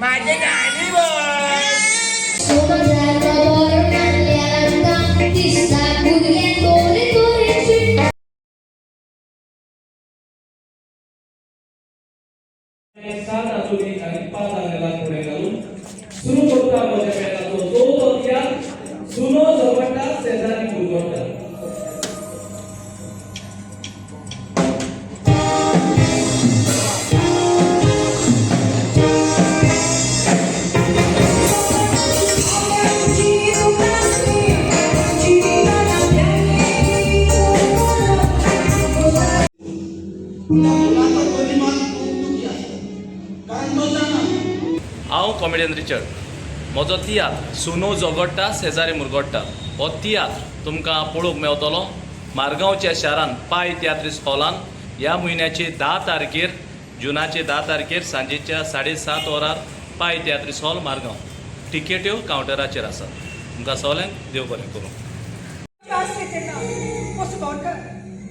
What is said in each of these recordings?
माझे गाणी बस. सात आसुनी आणि पाच आण्याला पुढे घालून सुरू करता म्हज्या पेनाचो चवथो तियात्र, सुनो झगडटा शेजारी मुरगट्टा. हांव कॉमेडियन रिचर्ड. म्हजो तियात्र सुनो झगडटा शेजारी मुरगट्टा हो तियात्र तुमकां पळोवंक मेवतलो मारगांवच्या शारान पाय तियात्रीस हॉलान ह्या म्हयन्याचे 10 तारखेर, जुनाचे 10 तारखेर सांजेच्या 7:30 वरार, पाय तियात्रीस हॉल, मारगांव. टिकेट्यो कावंटराचेर आसात. तुमकां सगल्यांक देव बरें करूं. आसले तेन्ना वसुगांवकर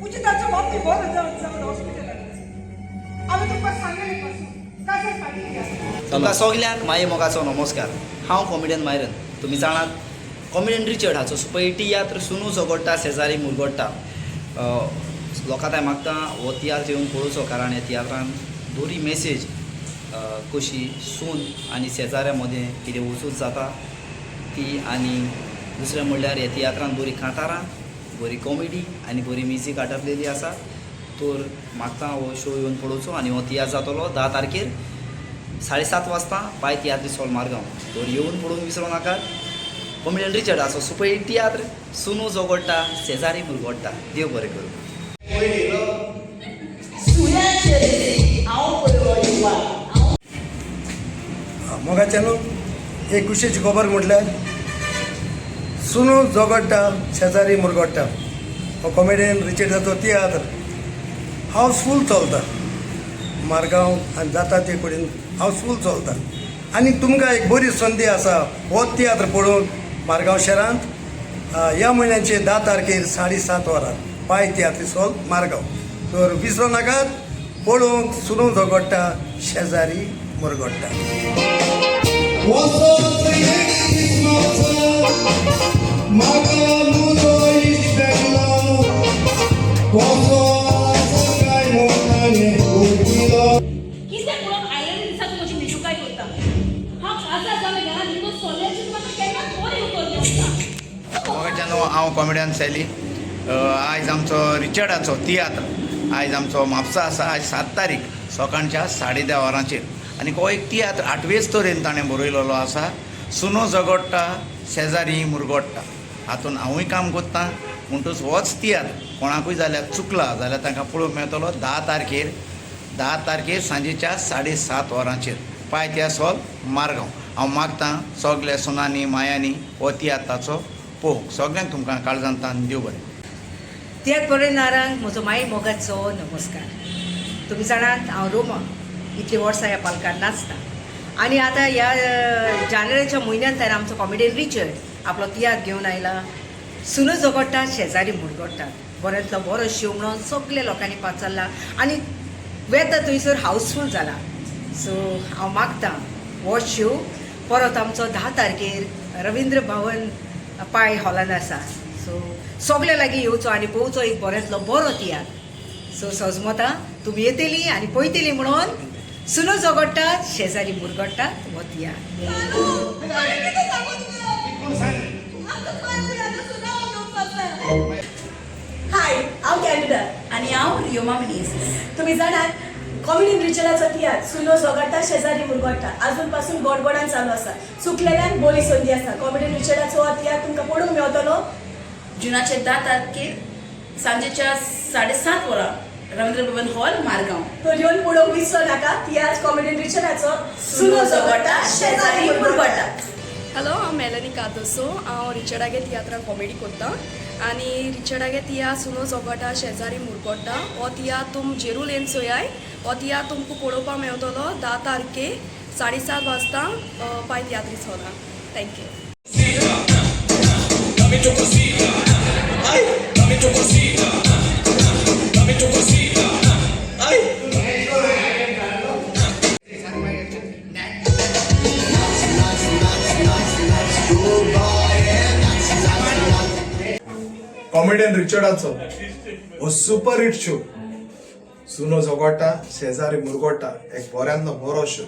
उचिताचो बापूय बरो जावन जावन हॉस्पिटलान. हांवें तुमकां सांगलें पासून काजार फाटीं आसा. तुमकां सगल्यांक माये मोगाचो नमस्कार. हांव कॉमेडियन मायरन. तुमी जाणात, कॉमेडियन रिचर्ड हाचो सुपरहिट तियात्र सुनू झगडटा शेजारी मुरगडटा. लोकां हांव मागता, हो तियात्र येवन पळोवचो, कारण ह्या तियात्रान बरी मेसेज, कशी सून आनी शेजाऱ्या मदें कितें वचूच जाता ती. आनी दुसरें म्हणल्यार ह्या तियात्रान बरी कांतारां, बरी कॉमेडी आनी बरी म्युजीक आटापलेली आसा. तर मागता, हो शो येवन पळोवचो. आनी हो तियात्र जातलो 10 तारखेर 7:30 वाजता पाय तियात्रीस हॉल, मारगांव. तर येवन पळोवंक विसरूं नाकात कॉमेडियन रिचर्ड हाचो सुपरहिट तियात्र सुनू झगडटा शेजारी मुरगडटा. देव बरें करूं. मोगाच्यानो, एक खुशेची खबर म्हटल्यार सुनू झगडटा शेजारी मुरगडटा हो कॉमेडियन रिचर्डाचो तियात्र हावसफूल चलता मारगांव आनी जाता ते कडेन हावसफूल चलता. आनी तुमकां एक बरी संदी आसा हो तियात्र पळोवंक मारगांव शहरांत ह्या म्हयन्याचे 10 तारखेर 7:30 वरार, पाय तियात्रीस हॉल, मारगांव. तर विसरो नाकात पळोवंक सुनू झगडटा शेजारी मुरगडटा. वचत एक दीस म्हापसा, म्हाका म्हजो इश्ट मेळ्ळो. कसो आसा काय म्हूण ताणें उलयलो. कितें पळोवन आयलेले दिसा तूं म्हजी मिशुकाय करता? हांव काजार जालें, घरांत हिंदू सोल्याची म्हाका केन्नाच बरें उतर दिवना. मोगाच्यानो, हांव कॉमेडियन सॅली. आयज आमचो रिचर्डाचो तियात्र आयज आमचो म्हापसा आसा. आयज 7 तारीख सकाळच्या 10:30 वरांचेर. आनी हो एक तियात्र आठवेच तरेन ताणें बरयलेलो आसा, सुनो झगडटा शेजारी मुरगोडटा. हातून हांवूय काम करता. म्हणटूच होच तियात्र कोणाकूय जाल्यार चुकला जाल्यार तांकां पळोवंक मेळटलो 10 तारखेर, 10 तारखेर सांजेच्या 7:30 वरांचेर, पाय तियात्र हॉल, मारगांव. हांव मागतां सगल्या सुनांनी मायांनी हो तियात्राचो पळोवंक. सगल्यांक तुमकां काळजांतान देव बरें. तियात्र पळयणारांक म्हजो माई मोगाचो नमस्कार. तुमी जाणात, हांव रोमा. इतलीं वर्सां ह्या पालकार नाचता आनी आतां ह्या जानेवारीच्या म्हयन्यांत ताणें आमचो कॉमेडियन रिचर्ड आपलो तियात्र घेवन आयला, सुनो झगडटा शेजारी मुरगडटात. बऱ्यांतलो बरो शो म्हणून सगल्या लोकांनी पाचारला आनी वेता थंयसर हावसफूल जाला. सो हांव मागतां, हो शो परत आमचो 10 तारखेर रविंद्र भवन पाय हॉलान आसा. सो सगल्या लागीं येवचो आनी पळोवचो एक बऱ्यांतलो बरो तियात्र. सो सजमता तुमी येतली आनी पळयतली म्हणून सुनो झगडटात शेजारी मुरगडटात हो तियात्र. हाय, हांव कॅन्डिडा. आनी हांव रियोमा मिनेझीस. तुमी जाणात, कॉमेडियन रिचर्डाचो तियात्र सुनो झगडटा शेजारी मुरगोडटा अजून पासून गोडगोडान चालू आसा. चुकलेल्यान बरी संदी आसा. कॉमेडियन रिचर्डाचो हो तियात्र तुमकां पळोवंक मेवतलो जुनाचे 10 तारखेर सांजेच्या 7:30 वरां, रवींद्र भवन हॉल, मारगांव. तर येवन पळोवंक विसरो नाका तियात्र कॉमेडियन रिचर्डाचो सुनो झगडटा शेजारी मुरगोडटा. हॅलो, हांव मेलनी कार्दोसो. हांव रिचर्डागे तियात्रान कॉमेडी करता आनी रिचर्डागे तियात्र सुनो झगडटा शेजारी मुरगोडटा हो तियात्र तुम जेरूल येवन चोयाय. हो तियात्र तुमकां पळोवपाक मेवतलो 10 तारखे 7:30 वाजता, पाय तियात्रीस हॉलान. Thank you. Dame tu cosita, ay, dame tu cosita, dame tu cosita, ay. Comedian रिचर्डाचो हो सुपर हिट शो सुनो झगडटा शेजारी मुरगोटा एक बऱ्यांतलो बरो शो.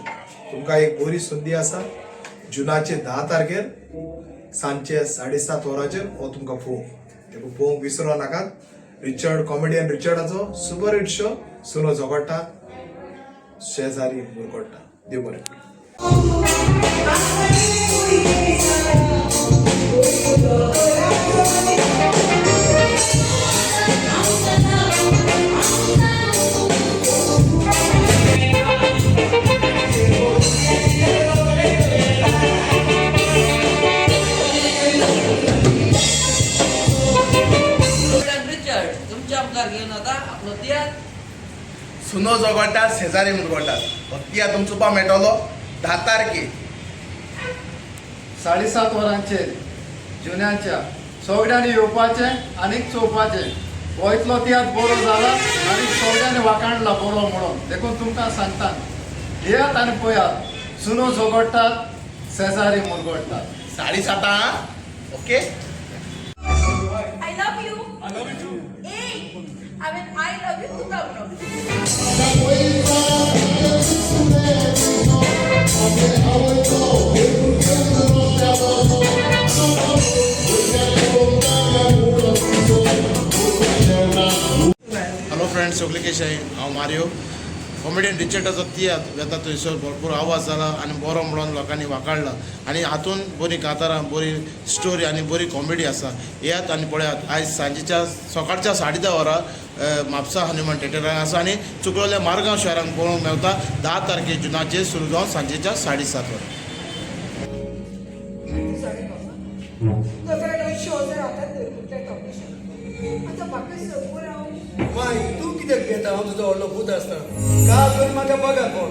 तुमकां एक बरी संदी आसा जुनाचे 10 तारखेर सांजचे 7:30 वरांचेर हो तुमकां पळोवंक, देखून पळोवंक विसरो नाकात. रिचर्ड कॉमेडियन रिचर्डाचो सुपर हिट शो सुनो झगडटा शेजारी मुरगोटा. देव बरें करूं. सुनो झगडटा शेजारी मुरगोटा हो तियात्र तुमचो पा मेळटलो 10 तारखेर 7:30 वरांचेर जुन्याच्या सगळ्यांनी येवपाचें आनीक चोवपाचें. हो इतलो तियात्र बरो जाला आनी सगळ्यांनी वाखाणला बरो म्हणून, देखून तुमकां सांगता येयात आनी पळयात सुनो झगडटात शेजारी मुरगोडटात. 7:30. Okay. I love you. I love you too. Hey, I mean I love you तुका म्हणून. हॅलो फ्रेंड्स, सगळे कशे आहाय? हांव मारियो. कॉमेडियन रिचर्डाचो तियात्र वेता थंयसर भरपूर आवाज जाला आनी बरो म्हणून लोकांनी वाखाणला आनी हातून बरी कांतारां, बरी स्टोरी आनी बरी कॉमेडी आसा. येयात आनी पळयात. आयज सांजेच्या सकाळच्या 10:30 वरां म्हापसा हनुमान थिएटरान आसा आनी चुकलोल्या मारगांव शहरांत पळोवंक मेळटा 10 तारखेर जुनाचेर सुरू जावन सांजेच्या 7:30 वरां. माय तूं कित्याक भियेता? हांव तुजो व्हडलो पूत आसता. काल करून म्हाका पगार कोण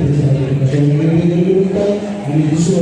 थंयसर आनी दुसरो